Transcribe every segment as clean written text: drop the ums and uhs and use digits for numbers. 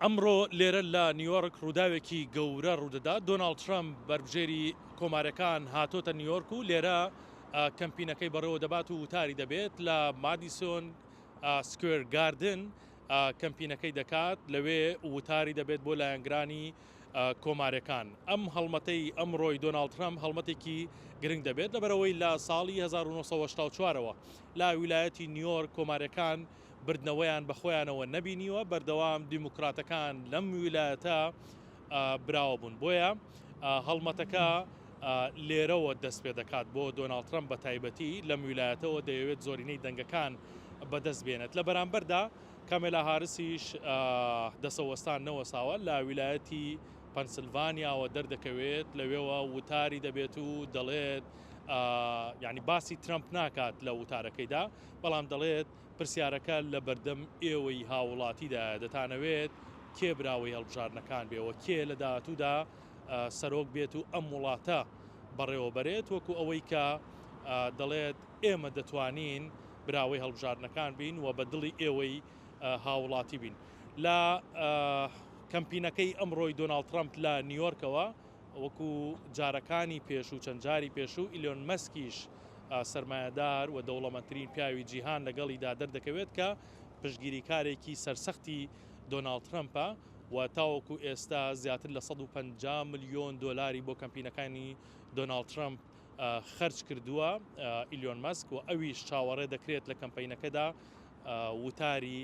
ئەمڕۆ لێرە لە نیویۆرک ڕووداوێکی گەورە ڕوودەدات، دۆناڵد ترەمپ بەربژێری کۆمارەکان هاتۆتە نیویۆرک و لێرە کەمپینەکەی بەڕێوە دەبات و وتاری دەبێت لە مادیسۆن سکوێر گاردن کەمپینەکەی دەکات، لەوێ وتاری دەبێت بۆ لایەنگرانی کۆمارەکان. ئەم هەڵمەتەی ئەمڕۆی دۆناڵد ترەمپ هەڵمەتێکی گرنگ دەبێت، لەبەرئەوەی لە ساڵی 1984 ەوە لە ویلایەتی نیویۆرک کۆمارەکان بردنەوەیان بەخۆیانەوە نەبینیوە، بەردەوام دیموکراتەکان لەم ویلایەتە براوە بوون، بۆیە هەڵمەتەکە لێرەوە دەست پێ دەکات بۆ دۆناڵد ترەمپ بە تایبەتی لەم ویلایەتەوە دەیەوێت زۆرینەی دەنگەکان بەدەست بێنێت. لە بەرامبەردا کامێلا هارسیش دەسەوەستان نەوەساوە لە ویلایەتی پەنسلڤانیاوە دەردەکەوێت، لەوێوە وتاری دەبێت و دەڵێت یانی باسی ترەمپ ناکات لە وتارەکەیدا، بەڵام دەڵێت پرسیارەکە لە بەردەم ئێوەی هاووڵاتیدایە، دەتانەوێت کێ براوەی هەڵبژاردنەکان بێ و کێ لە داهاتوودا سەرۆک بێت و ئەم وڵاتە بەڕێوەبەرێت، وەکو ئەوەی کە دەڵێت ئێمە دەتوانین براوەی هەڵبژاردنەکان بین و بە دڵی ئێوەی هاووڵاتی بین. لە کەمپینەکەی ئەمڕۆی دۆناڵد ترەمپ لە نیویۆرکەوە، وەکو جارەکانی پێشوو، چەند جاری پێشوو، ئیلۆن مەسکیش سەرمایەدار و دەوڵەمەندترین پیاوی جیهان لەگەڵیدا دەردەکەوێت کە پشتگیریکارێکی سەرسەختی دۆناڵد ترەمپە و تاوەکو ئێستا زیاتر لە 150 ملیۆن دۆلاری بۆ کەمپینەکانی دۆناڵد ترەمپ خەرج کردووە ئیلیۆن مەسک و ئەویش چاوەڕێ دەکرێت لە کەمپینەکەدا وتاری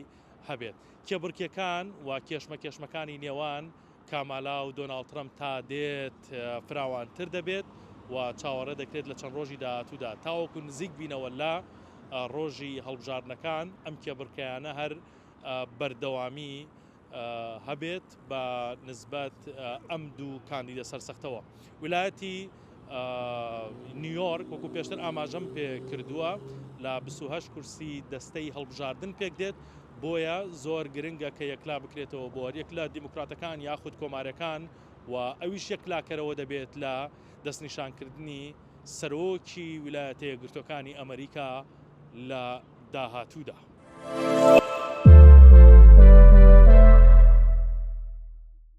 هەبێت. کێبڕکێکان و کێشمەکێشمەکانی نێوان کامالا و دۆناڵد ترەمپ تا دێت فراوانتر دەبێت و چاوەڕێ دەکرێت لە چەند ڕۆژی داهاتوودا تاوەکو نزیک بینەوە لە ڕۆژی هەڵبژاردنەکان ئەم کێبڕکێیانە هەر بەردەوامی هەبێت بە نسبەت ئەم دوو کاندیدە سەرسەختەوە. ویلایەتی نیویۆرک وەکو پێشتر ئاماژەم پێ کردووە لە 28 کورسی دەستەی هەڵبژاردن پێک دێت بۆیە زۆر گرنگە کە یەکلا بکرێتەوە بۆ هەریەک لە دیموکراتەکان یاخود کۆمارەکان و ئەویش یەکلاکەرەوە دەبێت لە دەستنیشانکردنی سەرۆکی ویلایەتە یەکگرتووەکانی ئەمریکا لە داهاتوودا.